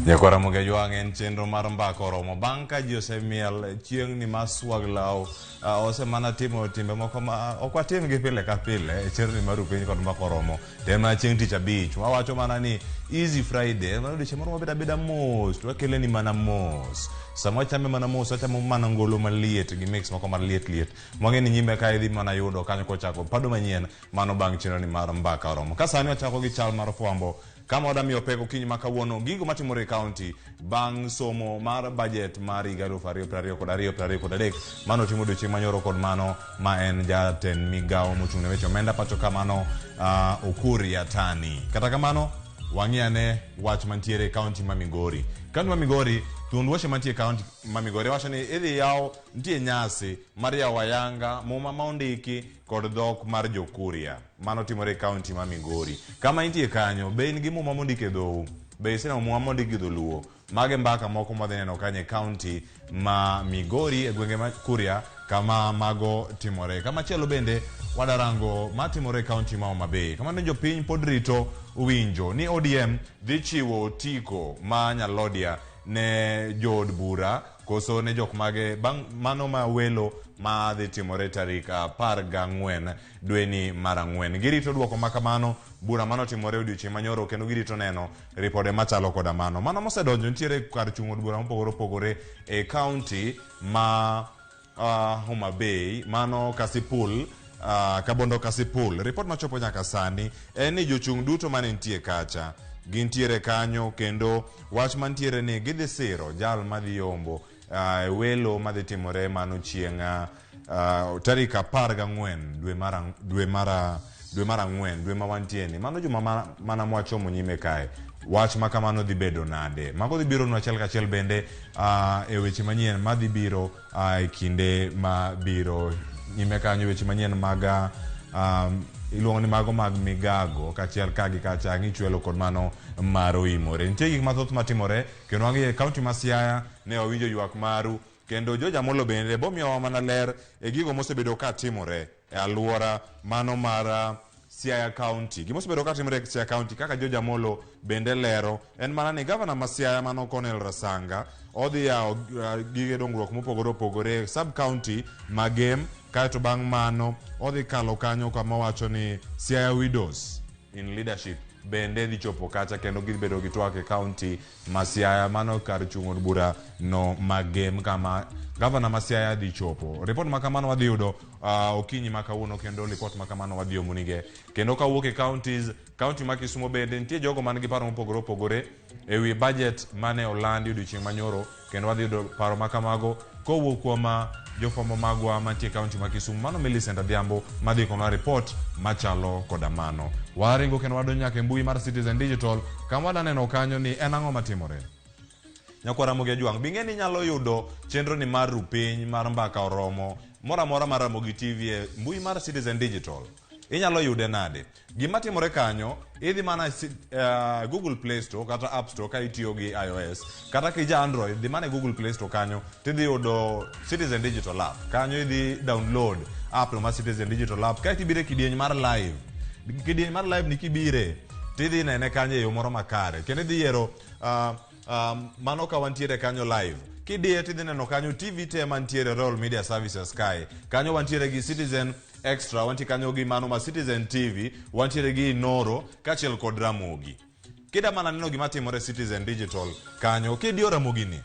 Nyakwar Ramogi Ajwang' en chenro mar mbaka oromo bang' ka ji osemiel chieng'ni ma swag law osemana timo timbe moko ma ok watim gi pile ka pile e chenro ni mar Rupiny kod mbaka oromo to en mana chieng' tich abich wawacho mana ni easy Friday en mana odiochieng' moro wabedo abeda mos to wakele ni mana mos sama wachame mana mos wachamo mana ngolo maliet gi mix moko maliet liet mwang'e ni nyime ka idhi mana yudo kanyo kochako pado manyien mano bang' chenro ni mar mbaka oromo ka sani wachako gi chal mar fwambo kama wadamiyo pek okinyi ma kawuono gigo matimore e kaunti bang' somo mar bajet mar higa 2022 23 mano timo odiochieng' manyoro kod mano ma en jatend migawo mochung' ne weche omenda pacho ka mano Ukur Yatani. Kata kamano wang'i ane wach mantiere e kaunti ma Migori. Kaunti ma Migori, thuond weche mantie e kaunti ma Migori wacho ni idhi yaw nitie nyasi mar yawo ayanga muma ma ondiki kod dhok mar Jokuria. Mano timore e kaunti ma Migori. Kama intie kanyo, be in gi muma mondik e dhou? Be iseneno muma mondik gi dholuo? Mago e mbaka moko mwadhi neno kanyo e kaunti ma Migori e gwenge ma Kuria kama mago timore. Kamachielo bende wadarango matimore e kaunti ma Homa Bay. Kama jopiny pod rito winjo ni ODM dhi chiwo otiko ma Nyalodia ne jood bura koso ne jok mage bang' mano ma welo ma dhi timore tarik 14 dweni mar ang'wen. Girito duoko ma kamano, bura mano timore odiochieng' manyoro kendo girito neno ripode machalo koda mano. Mano mosedonjo nitiere kar chung' od bura mopogore opogore e kaunti ma Homa Bay, mano Kasipul, Kabondo Kasipul. Ripot machopo nyaka sani en ni jochung' duto mane nitie kacha gintiere kanyo kendo wach mantiere ni gidhi siro jal madhi yombo e welo madhi timore mano chieng' tarik 14 dwe mar dwe mar dwe mar ang'wen dwe ma wantie ni mano juma mana mwachomo nyime kae wach ma kamano dhi bedo nade mago dhi biro nwa achiel kachiel bende e weche manyien madhi biro e kinde ma biro nyime kanyo weche manyien mag iluongo ni mago mag migago kachiel ka gi kacha ng'ichwelo kod mano mar oimore nitie gik mathoth matimore kendo wang'iyo e kaunti ma Siaya ne wawinjo ywak maru kendo George Amollo bende bomiyowa mana ler e gigo mosebedo ka timore e aluora mano mar Siaya County. Gima osebedo ka timore e Siaya County kaka George Amollo bende lero en mana ni gavana ma Siaya mano Cornel Rasanga odhi yawo gige dongruok mopogore opogore e sub county ma Gem kaeto bang' mano odhi kalo kanyo kama wacho ni Siaya Widows in leadership bende dhi chopo kacha kendo gidhi bedo gi twak e county ma Siaya mano kar chung' od bura no ma Gem kama gavana ma Siaya dhi chopo. Ripot ma kamano wadhi yudo okinyi ma kawuono kendo ripot ma kamano wadhi omonige. Kendo kawuok e counties, county ma Kisumo bende nitie jogo man gi paro mopogore opogore e wi budget mane olandi odiochieng' manyoro kendo wadhi yudo paro ma kamago kowuok kuom jofwambo magwa mantie e county ma Kisumu mano Millicent Adhiambo madhi konwa ripot machalo koda mano. Waringo kendo wadonjo nyaka e mbui mar Citizen Digital kama wadwa neno kanyo ni en ang'o matimore. Nyakwar Ramogi Ajwang', bing'e ni inyalo yudo chenro ni mar rupiny mar mbaka oromo moro amora mar Ramogi TV e mbui mar Citizen Digital. Inyalo yude nade? Gima timore kanyo, idhi mana Google Play Store kata App Store ka itiyo gi iOS, kata kija Android, dhi mana e Google Play Store kanyo, tidhi yudo Citizen Digital App. Kanyo idhi download app no mar Citizen Digital App, kaeto ibiro e kidieny mar live. Kidieny mar live ni kibire, tidhi nene kanyo e yo moro makare. Kendo idhi yiero mano ka wantiere kanyo live. Kidiye tidhi neno kanyo TV te mantiere Royal Media Services kae. Kanyo wantiere gi Citizen Extra, wantie kanyo gi mano ma Citizen TV, wantiere gi Inoro kaachiel kod Ramogi. Kida mana neno gima timore Citizen Digital kanyo, kidiyo Ramogi ni,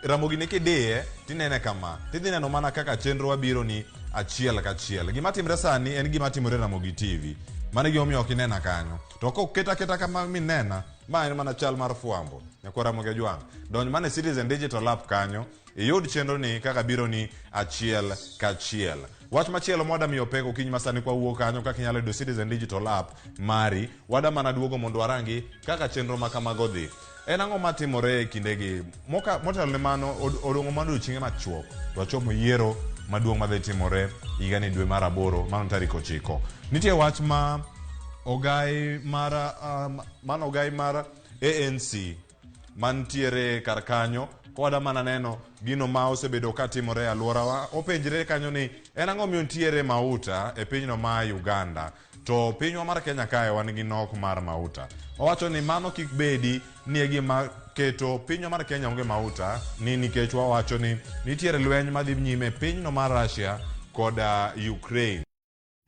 Ramogi ni kidiye tinene kama, tidhi neno mana kaka chenro wabiro ni achiel kachiel. Gima timre sani en gima timore Ramogi TV. Mano e gimomiyo ok inena kanyo. To koketa aketa kama minena, ma en mana chal mar fwambo. Nyakwar Ramogi Ajwang', donj mana e Citizen Digital App kanyo, iyud chenro ni kaka biro ni achiel kachiel. Wach machielo mwada miyo pek okinyi masani kwa wuok kanyo kaka inyalo yudo Citizen Digital App mari, wada mana duogo mondo warangi kaka chenro ma kamago dhi. En ang'o matimore e kindegi? Motelo ne mano, odong'o mana odiochienge machuok to wachopo yiero maduong' madhi timore higani dwe mar aboro, mano tarik 9. Nitie wach ma ogai mar mano ogai mar ANC mantiere kar kanyo koda mana neno gino ma osebedo ka timore e alworawa. Openjre kanyo ni en ang'o miyo nitiere mauta e pinyno ma Uganda to pinywa mar Kenya kae wan gi nok mar mauta. Owacho ni mano kik bedi ni e gima keto pinywa mar Kenya onge mauta ni nikech wawacho ni nitiere lweny madhi nyime e pinyno mar Russia koda Ukraine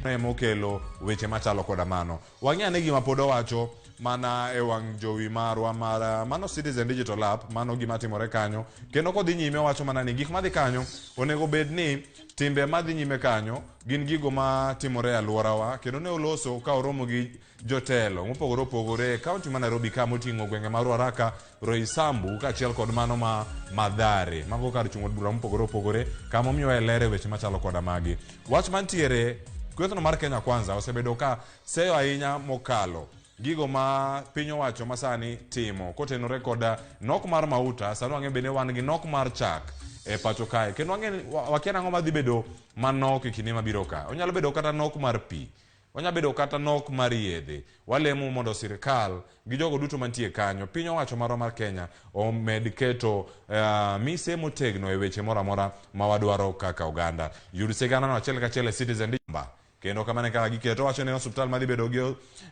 emokelo weche machalo koda mano. Wang'i ane gima pod owacho mana e wang' jowi marwa mar mano Citizen Digital App, mano gima timore kanyo. Kendo kodhi nyime owacho mana ni gik madhi kanyo onego bed ni timbe madhi nyime kanyo gin gigo matimore e alworawa kendo ne oloso ka oromo gi jotelo mopogore opogore e kaunti ma Nairobi ka moting'o gwenge ma Ruaraka, Roysambu kaachiel kod mano ma Mathare. Mago kar chung' od bura mopogore opogore kama omiyoe ler e weche machalo koda magi. Wach mantiere, kwethno mar Kenya Kwanza osebedo ka seyo ahinya mokalo gigo ma piny owacho masani timo kotenore kod nok mar mauta. Sani wang'eyo bende wan gi nok mar chak e pacho kae kendo wang'e ni wakia nang'o madhi bedo manok e kinde mabiro ka. Onyalo bedo kata nok mar pi, onyalo bedo kata nok mar yedhe. Walemo mondo sirikal gi jogo duto mantie kanyo, piny owacho marwa mar Kenya omed keto mise motegno e weche moro amora ma wadwaro kaka oganda. Yud siganano achiel kachiel e Citizen Digital. Kendo kamano e kaka giketo. Wacho ni osiptal madhi bedo gi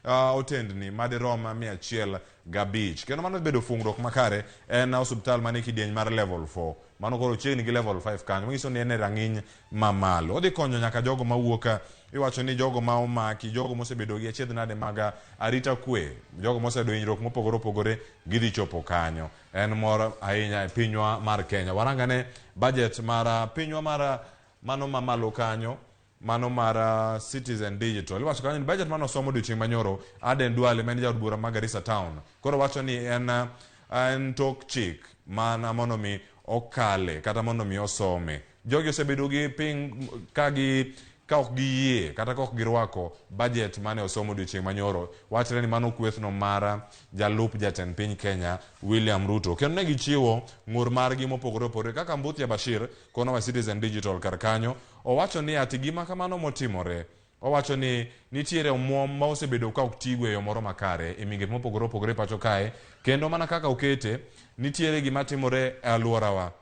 otendni madirom 105. Kendo mano dhi bedo fungruok makare en osiptal manie kidieny mar level 4. Mano koro chiegni gi level 5 kanyo. Manyiso ni en e rang'iny mamalo. Odhi konyo nyaka jogo mawuok, iwacho ni jogo ma omaki, jogo mosebedo gi achiedh nade mag arita kwe, jogo moseyudo hinyruok mopogore opogore, gidhi chopo kanyo. En mor ahinya e pinywa mar Kenya. Warangane budget mar pinywa mar mano mamalo kanyo, mano mar Citizen Digital. Iwacho kanyo ni budget mane osom odiochieng' manyoro, Aden Duale ma en jaod bura ma Garissa Town, koro wacho ni en tok chik mana mondo mi okale kata mondo mi osome. Jogi osebedo gi ping ka gi ka ok giyie kata ka ok girwako budget mane osom odiochieng' manyoro. Wachre ni mano kwethno mar jalup jatend piny Kenya William Ruto. Kendo ne gichiwo ng'ur margi mopogore opogore kaka Mbuthia Bashir kono wa Citizen Digital kar kanyo owacho ni ati gima kamano motimore. Owacho ni nitiere omuom ma osebedo ka ok tigo e yo moro makare e migepe mopogore opogore pacho kae, kendo mana kaka okete nitiere gima timore e alworawa.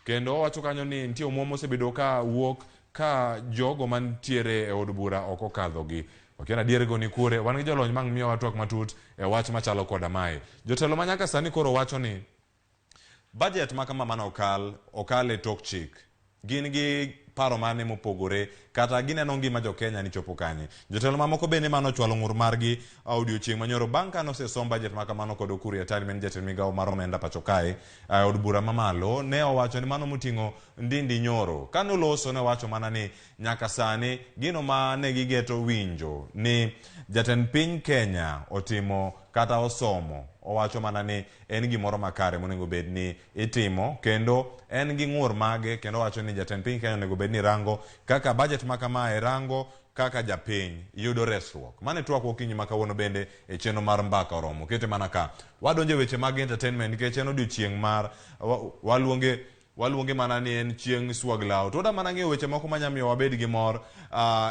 Kendo owacho kanyo ni nitie omuom mosebedo ka wuok ka jogo mantiere e od bura ok okadhogi. Wakia adier go ni kure, wan gi jolony mang' miyowa twak matut e wach machalo koda mae. Jotelo ma nyaka sani koro wacho ni budget ma kama mane okal, okal e tok chik. Gin gi paro mane mopogore kata gineno ngima jo Kenya ni chopo kanye. Jotelo mamoko bende mane ochwalo ng'ur margi odiochieng' manyoro bang' kane osesom budget ma kamano kod Ukur Yatani ma en jatend migawo mar omenda pacho kae od bura mamalo ne owacho ni mano moting'o Ndindi Nyoro. Kane oloso ne owacho mana ni nyaka sani gino ma ne gigeto winjo ni jatend piny Kenya otimo kata osomo owacho mana ni en gimoro makare monego bed ni itimo kendo en gi ng'ur mage kendo owacho ni jatend piny Kenya onego bed ni rango kaka budget ma kamae rango kaka japiny yudo resruok. Mano e twak okinyi ma kawuono bende e chenro mar Mbaka Oromo. Kete mana ka. Wadonjo e weche mag entertainment nikech en odiochieng' mar waluonge mana ni en chieng' swaglaw. To wadwa mana ng'eyo weche moko manya miyo wabed gi mor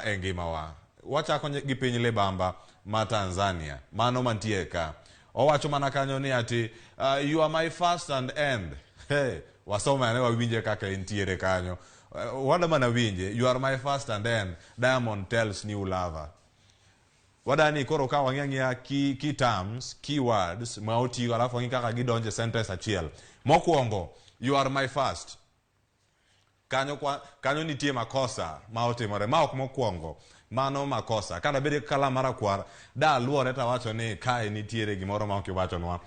e ngimawa. Wachako gi piny Libamba ma Tanzania. Mano mantie ka. Owacho mana kanyo ni ati you are my first and end. Hey, wasome ane wawinje kaka entiere kanyo. Wadwa mana winje, you are my first and end, Diamond tells new lover. Wadani koro ka wang'i ang'iya key terms, key words ma otigo alafu wang'i kaka gidonjo e sentence achiel. Mokwongo, you are my first. Kanyo, kwa, kanyo nitie makosa ma otimore, ma ok mokwongo, mano makosa. Ka dabed gi kalam marakwar, da aluore tawacho ni kae nitiere gimoro ma ok iwachonwa.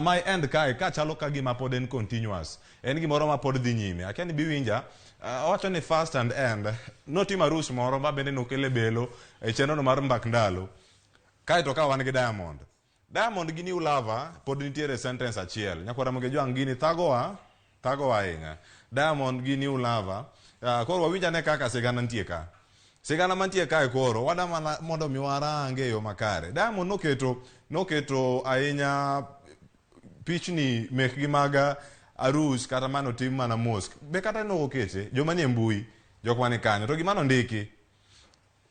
My end kae, ka chalo ka gima pod en continuous. En gimoro ma pod dhi nyime. Akia ni biwinja, owacho ni first and end, notimo arus moro ma bende nokele belo e chenro no mar mbak ndalo. Kae to ka wan gi Diamond. Diamond gi new lover pod nitiere sentence achiel. Nyakwar Ramogi Ojwang' gini thagowa, thagowa ahinya. Diamond gi new lover. Koro wawinj ane kaka sigana nitie ka. Sigana mantie kae koro, wada mana mondo mi warange e yo makare. Diamond noketo ahinya pichni mekgi mag arus kata mane otim mana mos. Be kata ne ok okete, joma nie mbui, jok mani kanyo. To gima nondiki,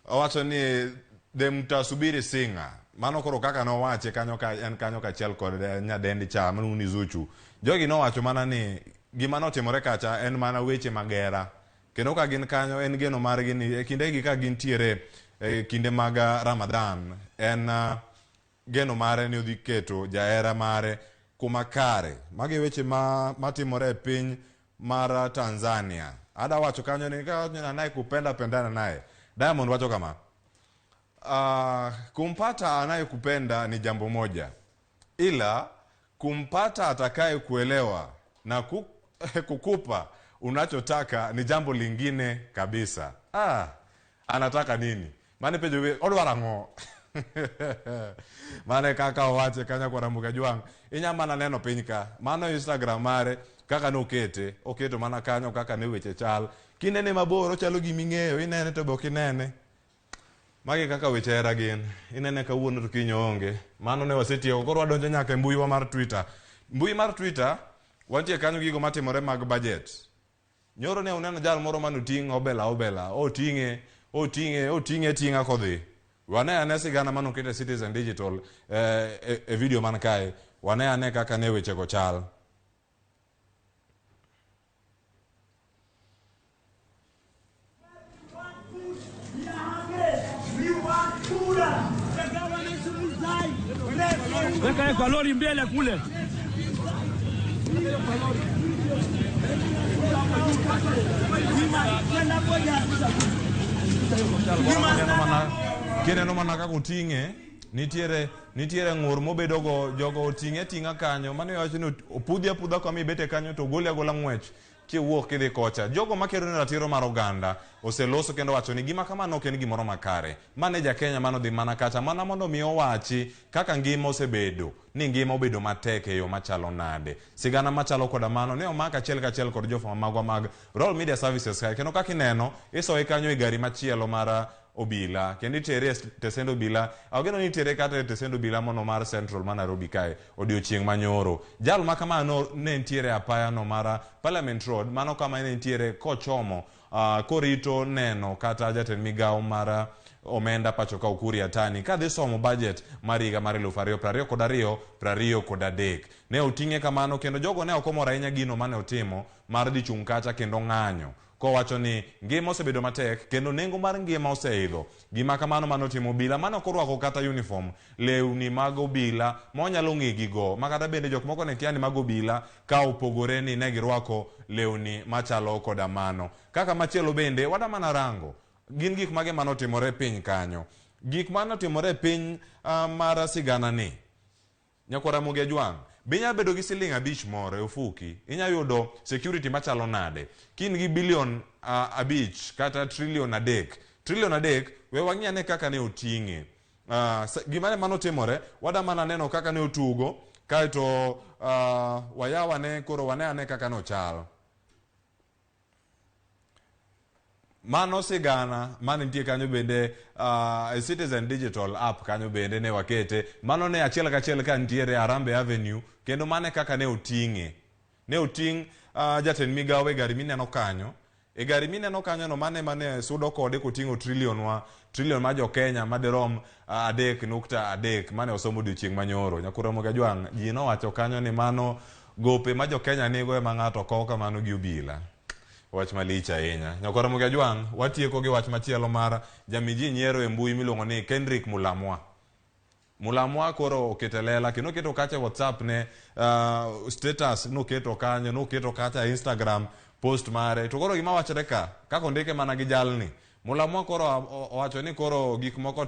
owacho ni the mtasubiri singer. Mano koro kaka nowache kanyo ka en kanyo kachiel kod nyadendi cha miluongo ni Zuchu. Jogi nowacho mana ni gima notimore kacha en mana weche magera. Kendo ka gin kanyo en geno margi ni e kindegi ka gintiere e kinde mag Ramadan en geno mare ni odhi keto jahera mare kuma kare. Magi weche ma matimore e piny mar Tanzania. Ada wacho kanyo ni ka anayekupenda pendana naye. Diamond wacho kama. Kumpata anayekupenda ni jambo moja, ila kumpata atakaye kuelewa na kukupa unachotaka ni jambo lingine kabisa. Anataka nini? Mane penjo we odwaro ang'o? Mane kaka owache kanyo kwa Ramogi Ajwang'. Inya mana neno piny ka. Mano Instagram mare kaka nokete, oketo mana kanyo kaka ne weche chal. Kinene mabor ochalo giming'eyo, inene to be ok inene. Magi kaka weche hera gin. Inene kawuono to kiny oonge. Mano ne wasetieko. Koro wadonjo nyaka e mbui wa mar Twitter. Mbui mar Twitter, wantie kanyo gigo matimore mag budget. Nyoro ne uneno jal moro manoting' obela obela. Oting'e, oting'e, oting'e ting'a kodhi. Wane ane sigana manoket e Citizen Digital e video man kae. Wane ane kaka ne wechego chal. Weka kwa lori mbele kule. Kineno mana kaka oting'e, nitiere ng'ur mobedogo, jogo oting'e ting'a kanyo. Mano iwacho ni opudhi apudha kama ibete kanyo to ogoli agola ng'wech kiwuok kidhi kocha. Jogo makedo ne ratiro mar oganda oseloso kendo wacho ni gima kamano ok en gimoro makare. Mane ja Kenya mano dhi mana kacha mana mondo mi owachi kaka ngima osebedo, ni ngima obedo matek e yo machalo nade. Sigana machalo koda mano ne omak achiel kachiel kod jofwambo magwa mag Royal Media Services kae. Kendo kaka ineno, isoye kanyo e gari machielo mar obila kendo itere e tesend obila. Ageno ni itere kata e tesend obila mono mar Central ma Nairobi kae odiochieng' manyoro. Jal ma kamano ne nitiere apaya no mar Parliament Road, mano kama ne nitiere kochomo korito neno kata jatend migawo mar omenda pacho ka Ukur Yatani kadhi somo budget mar higa mar 2022 23. Ne oting'e kamano kendo jogo ne ok omor ahinya gino mane otimo mar dhi chung' kacha kendo ng'anyo. Kowacho ni ngima osebedo matek kendo nengo mar ngima oseidho. Gima kamano mane otimo obila mane ok orwako kata uniform, lewni mag obila ma onyalo ng'egigo, ma kata bende jok moko ne kia ni mag obila ka opogore ni ne girwako lewni machalo koda mano. Kaka machielo bende wada mana rango gin gik mage mane otimore piny kanyo. Gik mane otimore piny mar sigana ni Nyakwar Ramogi Ajwang', be inyalo bedo gi siling 5 moro e ofuki? Inyalo yudo security machalo nade? Ka in gi bilion 5 kata trilion 3. Trilion 3, we wang'i ane kaka ne oting'e. Gima ne mano timore, wada mana neno kaka ne otugo, kaeto wayaw ane koro wane ane kaka nochal. Mano sigana mane nitie kanyo bende e Citizen Digital app kanyo bende ne wakete. Mano ne achiel kachiel ka nitiere Harambee Avenue kendo mane kaka ne oting'e. Ne oting' jatend migawo e gari mineno kanyo. E gari mineno kanyo no mane mane sudo kode koting'o trilion wa, trilion ma jo Kenya madirom 3.3 mane osomo odiochieng' manyoro. Nyakwar Ramogi Ajwang', ji nowacho kanyo ni mano gope ma jo Kenya nigo ema ng'ato kowo kamano gi obila. Wach malich ahinya. Nyakwar Ramogi Ajwang', watieko gi wach machielo mar jamiji nyiero e mbui miluongo ni Kendrick Mulamwa. Mulamwa koro oketo e lela kendo oketo kacha e WhatsApp ne status noketo kanyo, noketo kacha e Instagram post mare. To koro gima wachore ka, kaka ondike mana gi jalni. Mulamwa koro owacho ni koro gik moko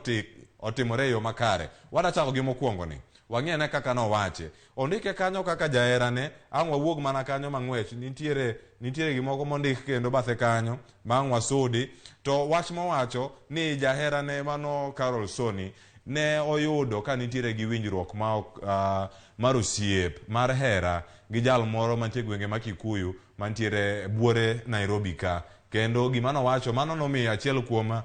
otimore e yo makare. Wadwa chako gi mokwongo ni. Wang'i ane kaka nowache. Ondike kanyo kaka jaherane, ang' wawuog mana kanyo mang'wech. Nitiere gimoko mondik kendo bathe kanyo, ma ang' wasudi. To wach mowacho ni jaherane mano Carol Soni ne oyudo ka nitiere gi winjruok ma ok, mar osiep, mar hera gi jal moro mantie gwenge ma Kikuyu mantiere buore Nairobi ka. Kendo gima nowacho, mano nomiyo achiel kuom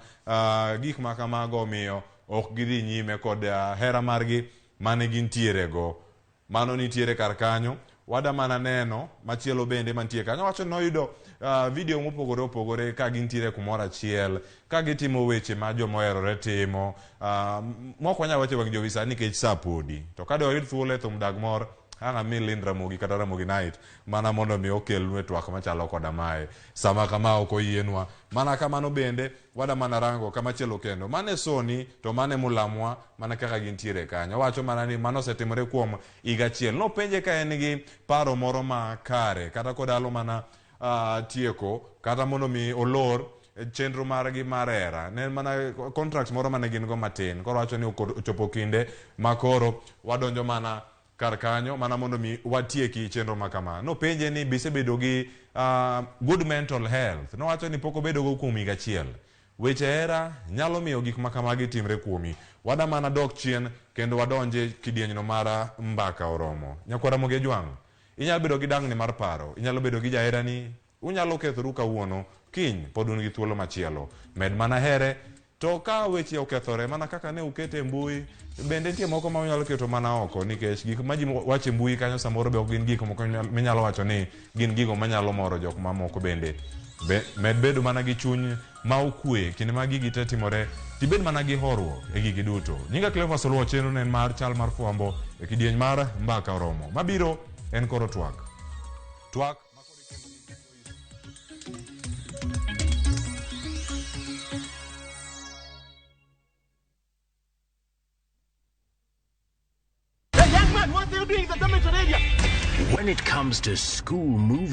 gik ma kamago omiyo ok gidhi nyime kod hera margi mane gintiere go. Mano nitiere kar kanyo. Wada mana neno machielo bende mantie kanyo. Wacho ni noyudo video mopogore opogore ka gintiere kumoro achiel, ka gitimo weche ma joma oherore timo. Mok wanyal wacho e wang' jowi sani nikech sa podi. To ka dwayud thuolo e thum dag mor, ang' ami Lynn Ramogi kata Ramogi Night mana mondo mi okelnu e twak machalo koda mae. Sama kama ok oyienwa. Mana kamano bende, wada mana rango kamachielo kendo. Mane Sony to mane Mulamwa mana kaka gintiere kanyo. Owacho mana ni mano osetimore kuom higa achiel. Nopenje ka en gi paro moro ma kare kata kodalo mana tieko kata mondo mi olor chenro margi mar hera. Ne en mana contract moro mane gin go matin. Koro wacho ni ochopo kinde ma koro wadonjo mana kar kanyo mana mondo mi watieki chenro ma kama. Nopenje ni be isebedo gi good mental health. Nowacho ni pok obedo go kuom higa achiel. Weche hera nyalo miyo gik ma kamagi timre kuomi. Wada mana dok chien kendo wadonje kidienyno mar mbaka oromo. Nyakwar Ramogi Ojwang', inyalo bedo gi dang'ni mar paro, inyalo bedo gi jaherani, unyalo kethoru kawuono, kiny pod un gi thuolo machielo. Med mana here, to ka weche okethore mana kaka ne ukete e mbui, bende nitie moko ma unyalo keto mana oko nikech gik ma ji wacho e mbui kanyo samoro be ok gin gik moko minyalo wacho ni gin gigo manyalo moro jok mamoko bende. Med bedo mana gi chuny ma okwe kinde ma gigi te timore, tibed mana gi horuok e gigi duto. Nyinga Cleophas Oluo, chenro ne en mar chal mar fwambo e kidieny mar mbaka oromo. Mabiro en koro twak. Twak Hey, young man, what are you doing in the dormitory area? When it comes to school movies,